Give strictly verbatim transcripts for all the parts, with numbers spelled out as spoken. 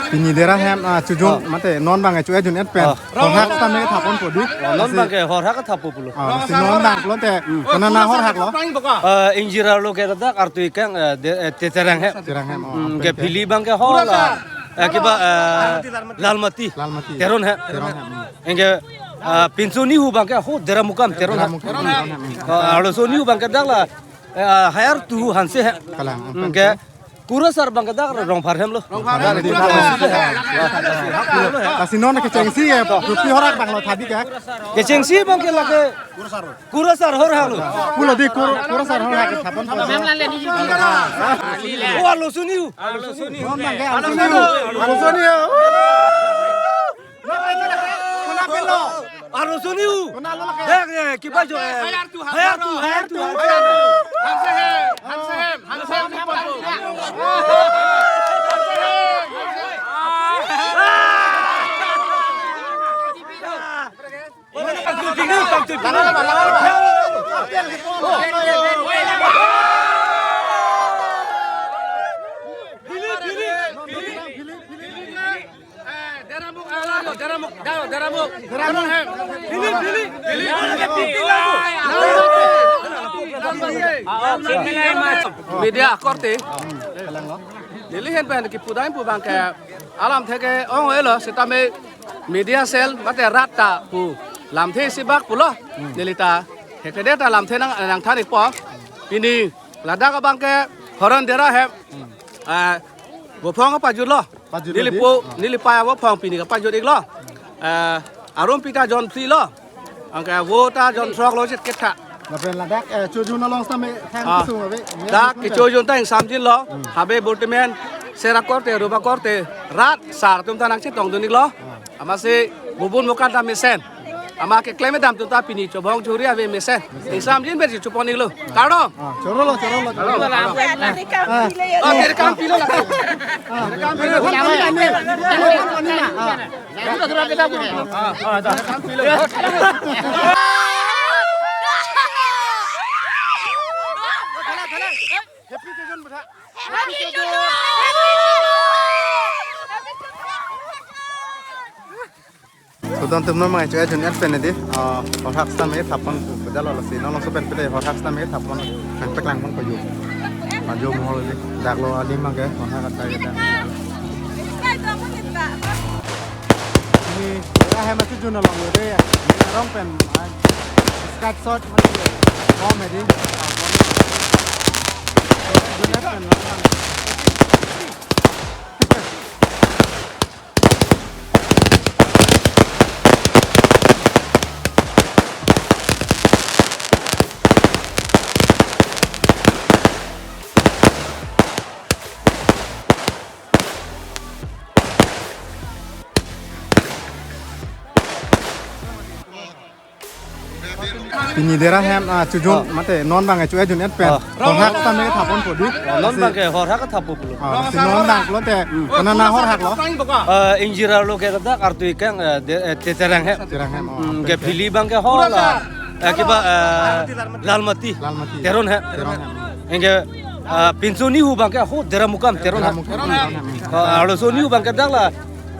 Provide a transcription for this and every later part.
Pini Dera hem, ah, chojun, ah, mate non abang ke cho-e jun-et pen. Ah. Horhak tame thapon podi. Ah, non abang ke horhak thapon pulo. Ah, si non abang pulote, hmm, konat nahorhak lo? Ah, ingjir arlo ke ladak artu ikang, eh, de-, eh, Te-, Terang hem. Terang hem, oh, hmm, ke, ke pili abang ke ho la. Eh, kiba, eh, Lalmati. Lalmati. Teron hem. Teron hem, hmm. Anke, eh, pinso nihu abang ke ho Deramukam, Teron hem. Deramukam, Teron hem, hmm. Eh, arloso nihu abang ke dak la, eh, Hayar tu Hanse hem. Kalang, hmm, anke, Kurusar abang ke dak Rongphar hem lo. Rongphar hem. Lasi non kechengsi, eh, rupi horhak abang lo tha di ke? Kechengsi abang ke lake Kurusar horhak lo. Pulo di Kur-, Kurusar horhak thapon. Oh, arloso nihu. Non abang ke arloso nihu. Arloso nihu. Arloso nihu. Konat pilo? Arloso nihu. Konat lo lake? Dek, eh, kiba jo, eh. Hayar tu, Hayar tu, Hayar tu. Hanse hem, Hanse hem, Hanse hem. Eh, Deramuk, ah, lalo, Deramuk, dalo, Deramuk. Deramuk. Deramuk hem. Pili, pili, pili. Media korte. Neli hen pen kipu dam pu abang ke alamthe ke ong-elo sitame media cell mate rat ta pu lamthe isi bak pulo. Neli ta hekede ta lamthe nang, nangthan-ikpo. Pini ladak abang ke Horon Dera hem. Ah, vophong pajutlo. Pajutlo neli di? Po, ah, neli paya vophong pini kapajut-iklo. Eh, arum pita jon phli lo. Anke vote ta jon throk lo chit ketha. Lapen ladak, eh, chojun along sitame thang, ah, kesung ave. Dak kechojun ta ingsamjin lo. Hmm. Habe vote men sera korte, ruba korte, rat sar atum ta nangchetongdun-iklo. Ah. Amatsi bubun mukan ta mesen. Amat keklem damtum ta pini chobong chori ave mesen. Ingsamjin ber chopon-iklo. Kardom. Ah, chorolo, chorolo, chorolo. Ah, Dera kam pilo lake. Ah, Dera kam pilo. Ah. Happy chojun, butha. So, don atum, non abang ke cho-e jun-et pen di, ah, horhak sitame thapon pu pedalo lasi, non alongso pen pele horhak sitame thapon nangpaklang pon ko yo. Ajo mohol di, dak lo alim abang ke, horhak atta ke dak. Ini, ya, hem achu jun along lo de ya. Ini arong pen, ah, skat sot, mati ya. Bom ya di. Jun-et pen, non abang. Pini Dera hem, ah, chojun, ah, mate non abang ke cho-e jun-et pen. Ah. Horhak sitame thapon podi. Ah, non abang ke horhak thapon pulo. Ah, si non abang pulote, hmm, konat nahorhak lo? Eh, ingjir arlo ke ladak artu ikang, eh, de-, eh, Te-, Terang hem. Terang hem, oh, hmm, anke, ke pili abang ke ho la. Eh, kiba, eh, Lalmati. Lalmati. Teron hem. Teron hem. Anke, eh, pinso nihu abang ke ho Deramukam, Teron hem. Deramukam, Teron hem. Eh, arloso nihu abang ke dak la,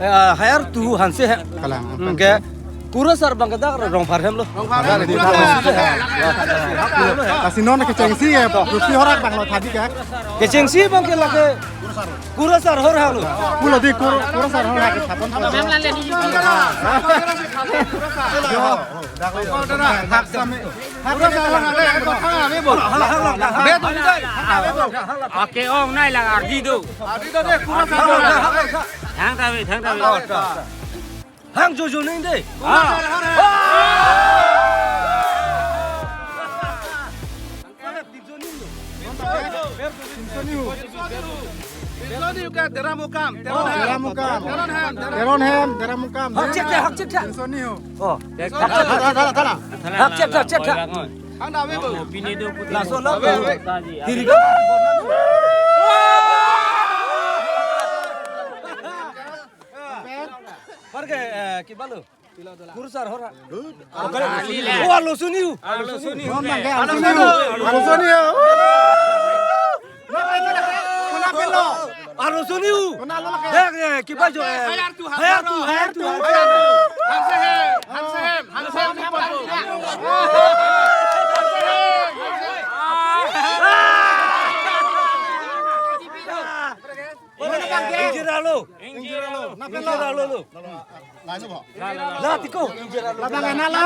eh, Hayar tu Hanse hem. Kalang, hmm, anke, Kurusar abang ke dak Rongphar hem lo. Rongphar hem. Lasi non kechengsi, eh, rupi horhak abang lo tha di ke? Kechengsi abang ke lake Kurusar horhak lo. Pulo di Kur-, Kurusar horhak thapon. Yo, dak lo. Horhak sitame. Kurusar horhak le, ko thang ave bo. Ake ong nai lang ardi do. Ardi do de, Kurusar horhak. Thang ta ave, thang ta ave. Hang jojo ning de. Ah. Pinso nihu ke Deramukam. Teron hem. Deramukam. Teron hem. Teron hem, Deramukam. Hak chek, hak chek. Pinso nihu. Oh. Thala, thala, thala. Hak chek, hak chek. Ang dami bu. Laso lo. Diri ka. Parke, eh, kiba lo? Kurusar horhak. Oh, arloso nihu. Arloso nihu. Non abang ke arloso nihu. Arloso nihu. Konat pilo? Arloso niu. Kona lo lake. Dek, eh, kibai jo, eh. Hai Artu, hai Artu, hai Artu, hai Artu. Hanse hem, hanse hem, hanse hem, hanse hem. Ingjir arlo. Ingjir arlo lo. La tiko. Labang ana la.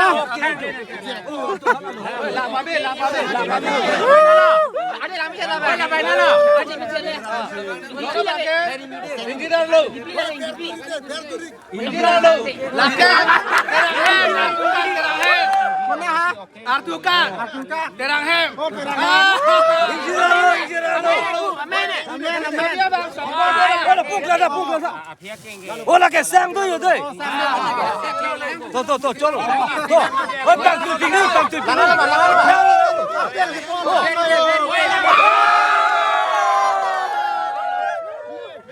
Ingjir arlo. Ingjir arlo. Lake. Mana ha? Artu ka. Artu ka. Terang hem. Oh, terang hem. Ingjir arlo, ingjir arlo. Amen. Amen, amen. Ada pukla, ada pukla. Ola ke sang do yo doi. To, to, to, cholo. To. Oh, tang tu pinu, tang tu pinu.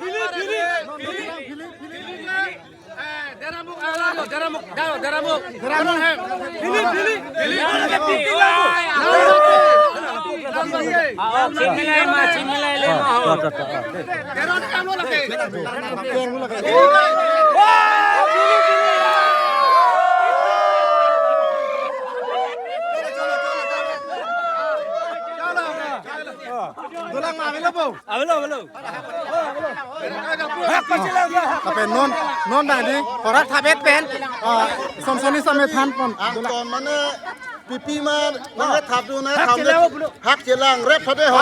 Bili, bili, bili. Eh, Deramuk, ah, lalo, Deramuk, dalo, Deramuk. Deramuk. Bili, bili. Bili. Chin milai ma, chin milai le ma ho. Dolang ma avelo bo. Avelo, avelo. Hak pachila, hak. Lapen non, non dak di, korat thapet pen, ah, Sonsoni same thanpon. Angton mane pipi ma, nang thap dun, hak thap dun. Chelang, rep thade ho.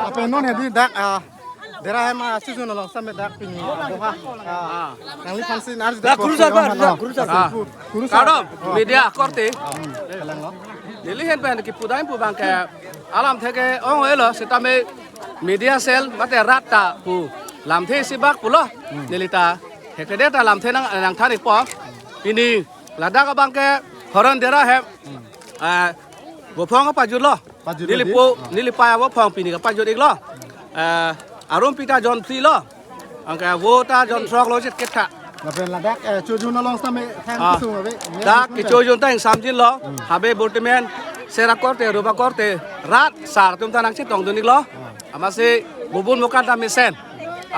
Lapen non hedi dak, ah, Dera hem, ah, Sujun along same dak pini, ah, boha, ah, nangliphan si nars dak dak kurusar, kurusar, ah, kurusar. Kurusar. Kardom, media korte. Hmm, kalang lo. Neli hen pen kipu dam pu abang ke alamthe ke ong-elo sitame media cell mate rat ta pu lamthe isi bak pulo. Hmm. Neli ta hekede ta lamthe nang nangthan-ikpo. Pini ladak abang ke Horon Dera hem. Hmm. Ah, vophong kepajutlo. Pajut neli di? Po, ah, neli paya vophong pini kepajut-iklo. Ah, arum pita jon phli lo. Anke vo ta jon throk lo chit ketha. Lapen ladak, eh, Chojun along same thang, ah, kesung ave. Dak ke Chojun ta ingsamjinlo. Hmm. Habe Bortemen, Sera korte, Ruba korte, rat sar atum ta nangchetongdun-iklo. Ah. Amatsi bubun mukan ta mesen.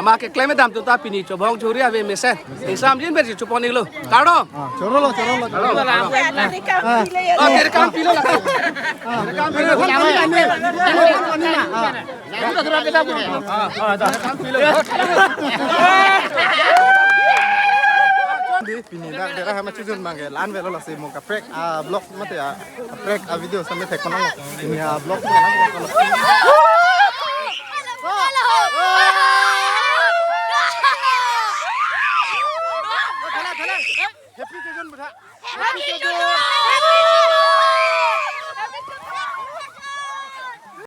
Amat keklem dam atum ta pini chobong chori ave mesen. Ingsamjin ber chupon-iklo. Kardom. Ah, chorolo, chorolo, chorolo. Ah. Oh, terekam pilo lake. Ah. Terekam pilo. Terekam pilo. Ah. Di pini dak Dera hem Chojun abang ke la-an avelo, lasi mo kaprek, ah, vlog mate, ah, kaprek, ah, video same thek kono. Pini, ah, vlog. Happy Chojun, butha. Happy Chojun.